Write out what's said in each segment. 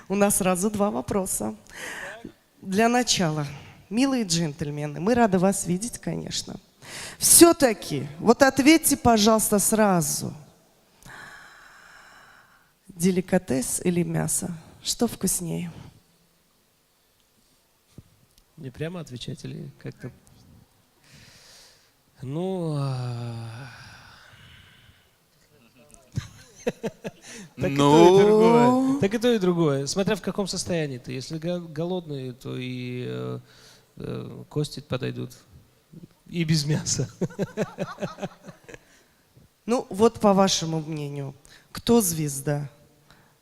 У нас сразу два вопроса. Для начала, милые джентльмены, мы рады вас видеть, конечно. Все-таки, вот ответьте, пожалуйста, сразу. Деликатес или мясо? Что вкуснее? Не прямо отвечать или как-то? Ну, так и то, и другое. Ну? Так и то, и другое. Смотря в каком состоянии ты. Если голодный, то и кости подойдут. И без мяса. Ну, вот по вашему мнению, кто звезда?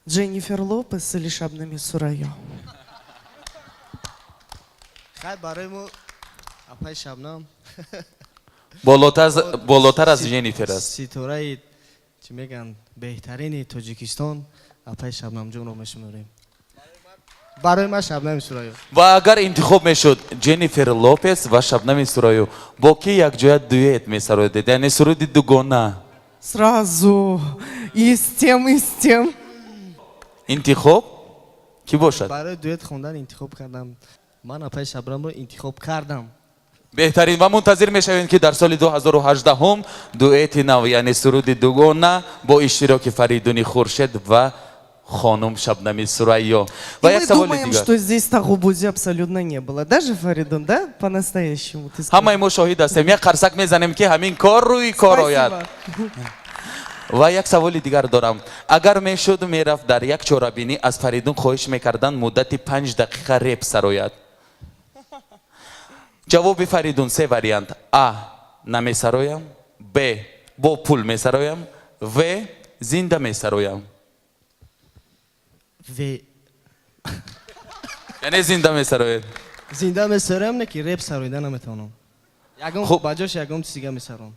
Дженнифер Лопес или Шабнами Сурайо? Хай, барои мо апаи Шабнам. Болотар аз Дженнифер аст. Ситораи, чӣ мегӯянд, беҳтарини Тоҷикистон апаи Шабнамҷонро мешуморем. Барои ман Шабнами Сурайё. Ва агар интихоб мешуд Дженнифер Лопес ва Шабнами Сурайё, бо кӣ якҷоя дуэт месароидед, яъне суруди дугона? Сразу и с тем, и с тем. Интихоб кӣ бошад? Барои дуэт хондан интихоб кардам, ман апаи Шабнамро интихоб кардам. Беҳтарин, ва мунтазир мешавем, ки дар соли 2018 дуэти нав, яъне суруди дугона бо иштироки Фаридуни Хуршед ва хонум Шабнами Сурайё. Ва И як мы саволи думаем, дигар. Что здесь тағобозӣ абсолютно не было. Даже Фаридун, да? По-настоящему. Ты сказал. Ҳамаи мо шоҳид ҳастем, як қарсак мезанем, ки ҳамин кор рӯи кор ояд. Спасибо. Ва як саволи дигар дорам. Агар мешуд, мерафт дар як чорабинӣ, аз Фаридун хоҳиш мекарданд муддати 5 дақиқа реп сарояд, ҷавоби Фаридун се вариант: а намесароям, б бо пул месароям, в зинда месароям. В. Яъне зинда месароед? Зинда месароям, не ки реп сароида наметавонам. Ягон Хуб. ба ҷош ягон чиз дига месаром.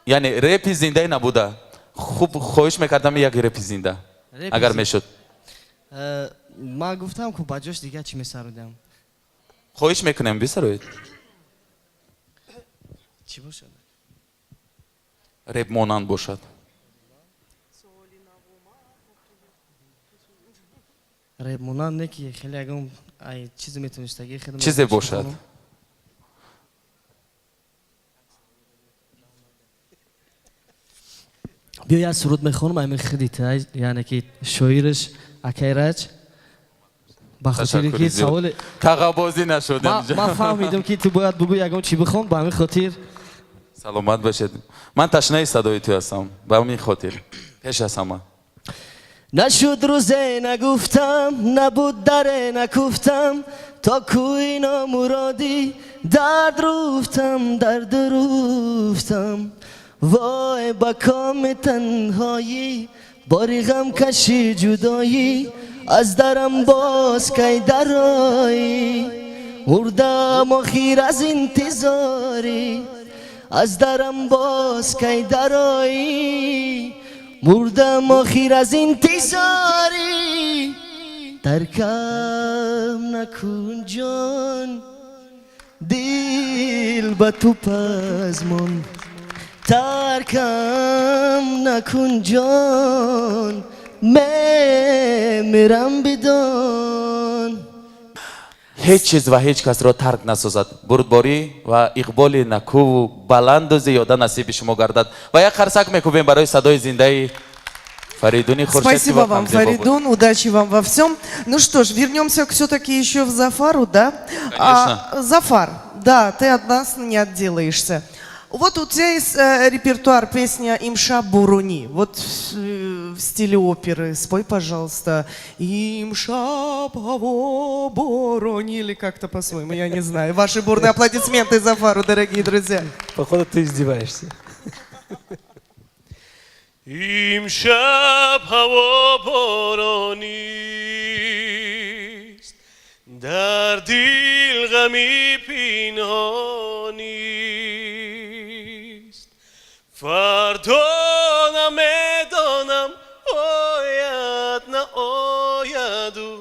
Яъне репи зиндае набуда. Хуб, хоҳиш мекардам як репи зинда, Репи агар зинда. мешуд. Ман гуфтам ку, ба ҷош дига чӣ месародам. Хоҳиш мекунем, бисароед. Чӣ бошад? Реп монанд бошад. Реп монанд не ки хеле ягон ай чизе метонистагӣ хеле. Чизе бошад. Биё, як суруд мехонам, ами худита, яъне ки шоираш акай Раҷ, ба хотире Ташаккури ки зиёд. саволи Тағабозӣ нашуд. Ман фаҳмидам, ки ту бояд бугӯ ягон чӣ бихон, ба ҳамин хотир. Саломат бошед, ман ташнаи садои ту ҳастам, ба ҳамин хотир пеш аз ҳама. Нашуд рӯзе нагуфтам, набуд даре накуфтам, то кӯи номуродӣ дард руфтам, дард руфтам. Вой, ба коми танҳоӣ, бори ғам каши ҷудоӣ, аз дарам боз кай дароӣ? Мурдам охир аз интизорӣ, аз дарам боз кай дароӣ? Мурдам охир аз интизорӣ. Таркам накун, ҷон, дил ба ту пазмон. Таркам накун, ҷон, мемирам бидон. Ҳеҷ чиз ва ҳеҷ касро тарк насозад, бурдборӣ ва иқболи накуву баланду зиёда насиби шумо гардад. Ва як қарсак мекӯбем барои садои зиндаи Фаридуни Хуршед. Спасибо вам, Фаридун, удачи вам во всем. Ну что ж, вернемся все-таки еще в Зафару, да? Конечно. А, Зафар, да, ты от нас не отделаешься. Вот у тебя есть репертуар песня «Имшаб борони». Вот в стиле оперы. Спой, пожалуйста. «Имшаб ҳаво борони» или как-то по-своему, я не знаю. Ваши бурные аплодисменты Зафару, дорогие друзья. Походу, ты издеваешься. Имшаб ҳаво боронист, дар дил ғами пинҳонист. Фардо намедонам ояд, наояду,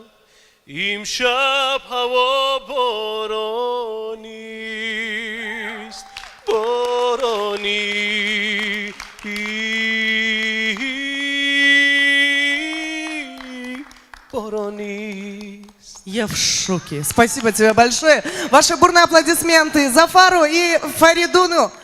имшаб ҳаво боронист, борони. Боронист. Я в шоке. Спасибо тебе большое. Ваши бурные аплодисменты Зафару и Фаридуну.